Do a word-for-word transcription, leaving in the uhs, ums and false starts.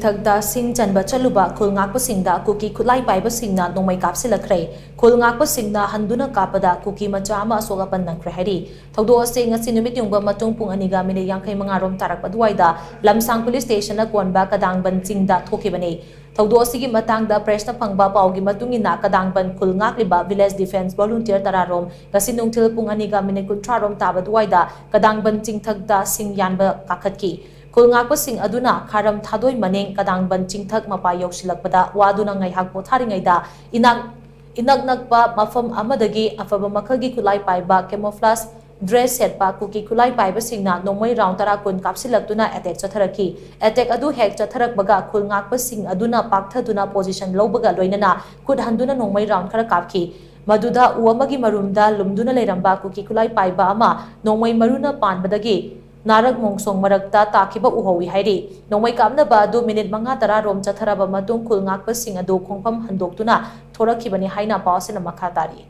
ꯃꯊꯛꯇ ꯁꯤꯡ ꯆꯟꯕ ꯆꯠꯂꯨꯕ ꯈꯨꯜ ꯉꯥꯛꯄꯁꯤꯡꯗ ꯀꯨꯀꯤ ꯈꯨꯠꯂꯥꯏ ꯄꯥꯏꯕꯁꯤꯡꯅ ꯅꯣꯡꯃꯩ ꯀꯥꯞꯁꯤꯜꯂꯛꯈ꯭ꯔꯦ꯫ ꯈꯨꯜ ꯉꯥꯛꯄꯁꯤꯡꯅ ꯍꯟꯗꯨꯅ ꯀꯥꯞꯄꯗ ꯀꯨꯀꯤ ꯃꯆꯥ ꯑꯃ ꯑꯁꯣꯛ ꯑꯄꯟ ꯅꯪꯈ꯭ꯔꯦ ꯍꯥꯏꯔꯤ꯫ ꯊꯧꯗꯣꯛ ꯑꯁꯤ ꯉꯁꯤ ꯅꯨꯃꯤꯠ ꯌꯨꯡꯕ ꯃꯇꯨꯡ ꯄꯨꯡ ꯑꯅꯤꯒ ꯃꯤꯅꯤꯠ ꯌꯥꯡꯈꯩ ꯃꯉꯥ ꯔꯣꯝ ꯇꯥꯔꯛꯄ ꯑꯗꯨꯋꯥꯏꯗ ꯂꯝꯁꯥꯡ ꯄꯨꯂꯤꯁ ꯁ꯭ꯇꯦꯁꯟꯅ ꯀꯣꯟꯕ ꯀꯗꯥꯡꯕꯟ ꯆꯤꯡꯗ ꯊꯣꯛꯈꯤꯕꯅꯤ꯫ ꯊꯧꯗꯣꯛ ꯑꯁꯤꯒꯤ ꯃꯇꯥꯡꯗ ꯄ꯭ꯔꯦꯁꯅ ꯐꯪꯕ ꯄꯥꯎꯒꯤ ꯃꯇꯨꯡ ꯏꯟꯅ, ꯀꯗꯥꯡꯕꯟ ꯈꯨꯜ ꯉꯥꯛꯂꯤꯕ ꯚꯤꯂꯦꯖ ꯗꯤꯐꯦꯟꯁ ꯚꯣꯂꯨꯟꯇꯤꯌꯔ ꯇꯔꯥ ꯔꯣꯝ ꯉꯁꯤ ꯅꯨꯡꯊꯤꯜ ꯄꯨꯡ ꯑꯅꯤꯒ ꯃꯤꯅꯤꯠ ꯀꯨꯟꯊ꯭ꯔꯥ ꯔꯣꯝ ꯇꯥꯕ ꯑꯗꯨꯋꯥꯏꯗ ꯀꯗꯥꯡꯕꯟ ꯆꯤꯡꯊꯛꯇ ꯁꯤꯡ ꯌꯥꯟꯕ ꯀꯥꯈꯠꯈꯤ꯫ ꯈꯨꯜ ꯉꯥꯛꯄꯁꯤꯡ ꯑꯗꯨꯅ ꯈꯥꯔꯝ ꯊꯥꯗꯣꯏ ꯃꯅꯤꯡ ꯀꯗꯥꯡꯕꯟ ꯆꯤꯡꯊꯛ ꯃꯄꯥ ꯌꯧꯁꯤꯜꯂꯛꯄꯗ ꯋꯥꯗꯨꯅ ꯉꯥꯏꯍꯥꯛ ꯄꯣꯊꯥꯔꯤꯉꯩꯗ ꯏꯅꯥꯛ, ꯏꯅꯛ ꯅꯛꯄ ꯃꯐꯝ ꯑꯃꯗꯒꯤ ꯑꯐꯕ ꯃꯈꯜꯒꯤ ꯈꯨꯠꯂꯥꯏ ꯄꯥꯏꯕ camouflage dress ꯁꯦꯠꯄ ꯀꯨꯀꯤ ꯈꯨꯠꯂꯥꯏ ꯄꯥꯏꯕꯁꯤꯡꯅ ꯅꯣꯡꯃꯩ ꯔꯥꯎꯟ ꯇꯔꯥ ꯀꯨꯟ ꯀꯥꯞꯁꯤꯜꯂꯛꯇꯨꯅ ꯑꯦꯇꯦꯛ ꯆꯠꯊꯔꯛꯈꯤ꯫ ꯑꯦꯇꯦꯛ ꯑꯗꯨ ꯍꯦꯛ ꯆꯠꯊꯔꯛꯄꯒ ꯈꯨꯜ ꯉꯥꯛꯄꯁꯤꯡ ꯑꯗꯨꯅ ꯄꯥꯛꯊꯗꯨꯅ ꯄꯣꯖꯤꯁꯟ ꯂꯧꯕꯒ ꯂꯣꯏꯅꯅ ꯈꯨꯠ ꯍꯟꯗꯨꯅ ꯅꯣꯡꯃꯩ ꯔꯥꯎꯟ ꯈꯔ ꯀꯥꯞꯈꯤ꯫ ꯃꯗꯨꯗ ꯎ ꯑꯃꯒꯤ ꯃꯔꯨꯝꯗ ꯂꯨꯝꯗꯨꯅ ꯂꯩꯔꯝꯕ ꯀꯨꯀꯤ ꯈꯨꯠꯂꯥꯏ ꯄꯥꯏꯕ ꯑꯃ ꯅꯣꯡꯃꯩ ꯃꯔꯨꯅ ꯄꯥꯟꯕꯗꯒꯤ ꯅꯥꯔꯛ ꯃꯣꯡꯁꯣꯡ ꯃꯔꯛꯇ ꯇꯥꯈꯤꯕ ꯎꯍꯧꯏ ꯍꯥꯏꯔꯤ꯫ ꯅꯣꯡꯃꯩ ꯀꯥꯞꯅꯕ ꯑꯗꯨ ꯃꯤꯅꯤꯠ ꯃꯉꯥ ꯇꯔꯥ ꯔꯣꯝ ꯆꯠꯊꯔꯕ ꯃꯇꯨꯡ ꯈꯨꯜ ꯉꯥꯛꯄꯁꯤꯡ ꯑꯗꯨ ꯈꯣꯡꯐꯝ ꯍꯟꯗꯣꯛꯇꯨꯅ ꯊꯣꯔꯛꯈꯤꯕꯅꯤ ꯍꯥꯏꯅ ꯄꯥꯎ ꯑꯁꯤꯅ ꯃꯈꯥ ꯇꯥꯔꯤ꯫